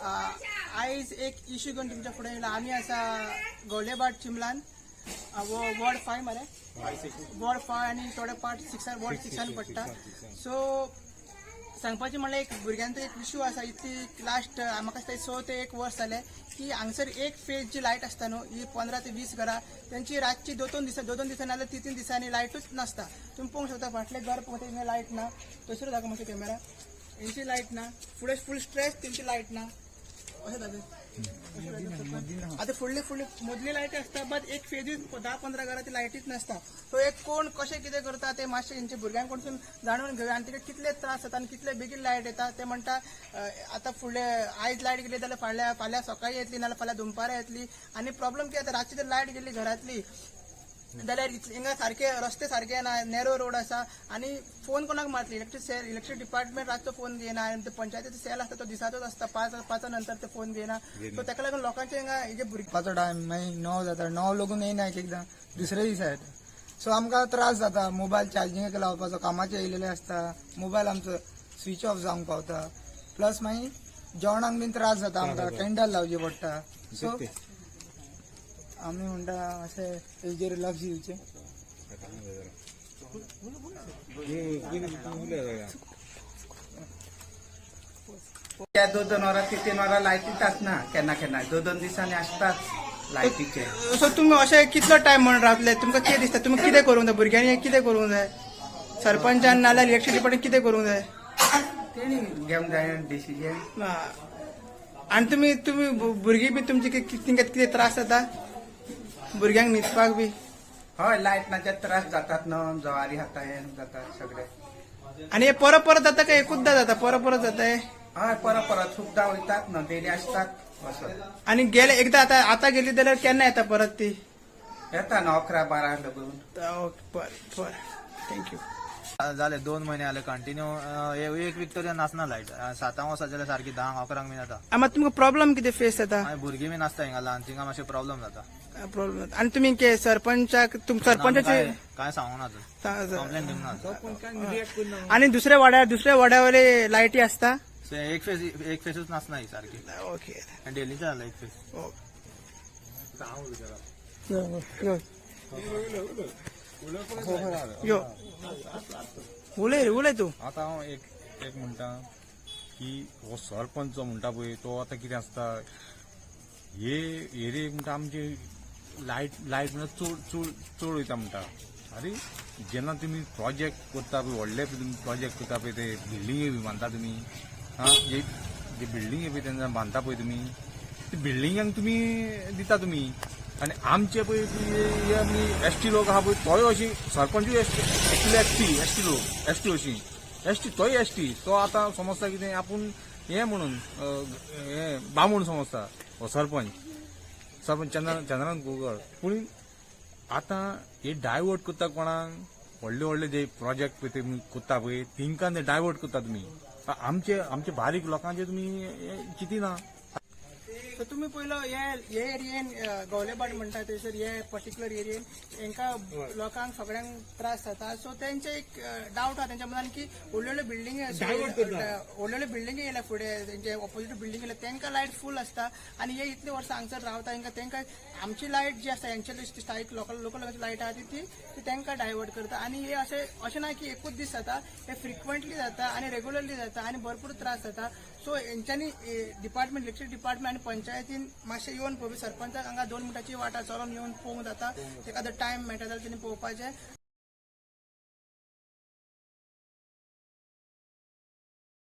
आयज एक इशू घेवन तुमच्या फुडें येयला. आमी आसा गोवलेबाट चिमलान, वॉर्ड 5 मरे, वॉर्ड 5 आनी थोडे पार्ट सिक्सान, वॉर्ड 6 पडटा. सो सांगपाचें म्हणल्यार एक भुरग्यांचो एक इशू आसा. इतली लास्ट म्हाका दिसता 6 ते 1 वर्स जालें की हांगसर एक फेज जी लायट आसता न्हू, ही 15 ते 20 घरां तेंची रातची 2-2 दिसां, 2-2 दिसां नाजाल्यार 3-3 दिसांनी लायटूच नासता. तुमी पळोवंक शकता, फाटलें घर पळोवंक तेंचे लायट ना. दुसरो दाखय मातसो कॅमेरा. हेंची लायट ना, फुडें फूल स्ट्रेस तेंची लायट ना. अशें जाता आतां फुडली फुडली मदली लायट आसता, बट एक फेजूच 10-15 घरां ती लायटीच नासता. सो एक कोण कशें कितें करता ते मातशें हेंचे भुरग्यांक कडसून जाणून घेवया आनी तेका कितले त्रास जाता आनी कितले बेगीन लायट येता. ते म्हणटा आतां फुडले आयज लायट गेली जाल्यार फाल्यां फाल्यां सकाळी येतली, नाजाल्यार फाल्यां दनपारां येतली. आनी प्रॉब्लम कितें जाता, रातची जर लायट गेली घरांतली जाल्यार हिंगा सारके रस्ते सारके ना, नॅरो रोड आसा आनी फोन कोणाक मारतली? इलेक्ट्रीक सेल, इलेक्ट्रीक डिपार्टमेंट रातचो फोन घेयना आनी ते पंचायतीचो सेल आसता तो दिसाचोच आसता, 5 नंतर ते फोन घेयना. सो ताका लागून लोकांचे हिंगा हे भुरगे पाचो टायम मागीर 9 जाता, 9 लोगून येयना, एक एकदां दुसरे दिसा येता. सो आमकां त्रास जाता मोबायल चार्जिंगेक लावपाचो. कामाचे येयलेले आसता, मोबायल आमचो स्विच ऑफ जावंक पावता. प्लस मागीर जेवणाक बीन त्रास जाता आमकां, कॅन्डल लावची पडटा. सो आमी म्हणटा अशें हेजेर लक्ष दिवचें. त्या 2-2 वरां, 3-3 वरां लायटीच आसना. केन्ना केन्ना 2-2 दिसांनी आसताच लायटीचे. सो तुमी अशें कितलो टायम म्हणून रावतले? तुमकां कितें दिसता, तुमी कितें करूंक जाय? भुरग्यांनी कितें करूंक जाय? सरपंचान नाल्यार इलेक्ट्रीक डिपार्टमेंट कितें करूंक जाय? तेणी घेवंक जाय डिसिजन. आनी तुमी तुमी भुरगीं बी तुमची तिंका कितें त्रास जाता भुरग्यांक न्हिदपाक बी? हय, लायट नाच्या त्रास जातात न्हू, जवारी खाता, हे जातात सगळे. आनी हे परत परत जाता काय एकूचदा जाता? परत परत जाता हे? हय, परत परत खूपदां वयतात न्हू, डेली आसतात असो. आनी गेले एकदां, आतां आतां गेली जाल्यार केन्ना येता परत ती? येता न्हू 11-12 लगून. ओके, बरें बरें, thank you. जाले 2 म्हयने जाले कंटिन्यू एक वीक तरी नासना लायट. 7 वचत जाल्यार सारकी 10 11 बीन जाता. मात तुमकां प्रॉब्लम कितें फेस जाता? मागीर भुरगीं बीन आसता हिंगा ल्हान, तिंगा मातशें प्रॉब्लम जाता. प्रॉब्लम. आनी तुमी के सरपंचाक तुम सरपंचाचे काय सांगूना अजून, कंप्लेन दिवंक ना अजून. आनी दुसऱ्या वाड्यावयले लायटी आसता? So, एक फेस, एक फेसूच नासना ही सारकी. ओके. डेलीचे जाला एक फेस. यो यो, उलय रे, उलय तूं. आतां हांव एक एक म्हणटा की हो सरपंच जो म्हणटा पळय तो आतां कितें आसता, हे एरियेक म्हणटा आमची लायट लायट म्हणटा चड चड चड वयता म्हणटा. आरे, जेन्ना तुमी प्रोजेक्ट करता पळय, व्हडले तुमी प्रोजेक्ट करता पळय, ते बिल्डिंगे बी बांदता तुमी, आं, जे जे बिल्डिंगे पळय तेन्ना बांदता पळय तुमी, ते बिल्डिंगांक तुमी दिता तुमी. आनी आमचे पळय हे आमी एसटी लोक आहा पळय, तोय अशी सरपंचूय ST, actually ST ST लोक, एसटी अशी एसटी, तोय एसटी. तो आतां समजता कितें आपूण हें म्हणून, हें बामूण समजता हो सरपंच, सरपंच चंद्रकांत गोगळ. पूण आतां हे डायवर्ट करता कोणाक, व्हडले व्हडले जे प्रोजेक्ट पळय तुमी करता पळय तेंकां ते डायवर्ट करता तुमी, आमचे आमचे बारीक लोकांचे तुमी हे चिंतिना. सो तुमी पयलो हे हे एरियेन, गोवलेबाट म्हणटा थंयसर हे पर्टिक्युलर एरियेन हेंकां लोकांक सगळ्यांक त्रास जाता. सो तेंचे एक डावट आहा तेंच्या मनान की व्हडल्यो बिल्डिंगी, व्हडल्यो बिल्डिंगी येयल्या फुडें, तेंचे ऑपोजीट बिल्डिंग येयल्या, तेंकां लायट फूल आसता आनी हे इतले वर्सां हांगसर रावता, हेंकां तेंकां आमची लायट जी आसा, हेंचे स्थायीक लोकल लोकल लोकांची लायट आहा ती ती तेंकां डायवर्ट करता. आनी हे अशें अशें ना की एकूच दीस जाता, हे फ्रिक्वंटली जाता आनी रेगुलरली जाता आनी भरपूर त्रास जाता. सो हेंच्यांनी डिपार्टमेंट, इलेक्ट्रीक डिपार्टमेंट आनी पंचायतीन मातशें येवन पळोवपी. सरपंचाक हांगा 2 मिनटाची वाट आसा, चलोन येवन पळोवंक जाता. तेका जर टायम मेळटा जाल्यार तेणी पळोवपाचें.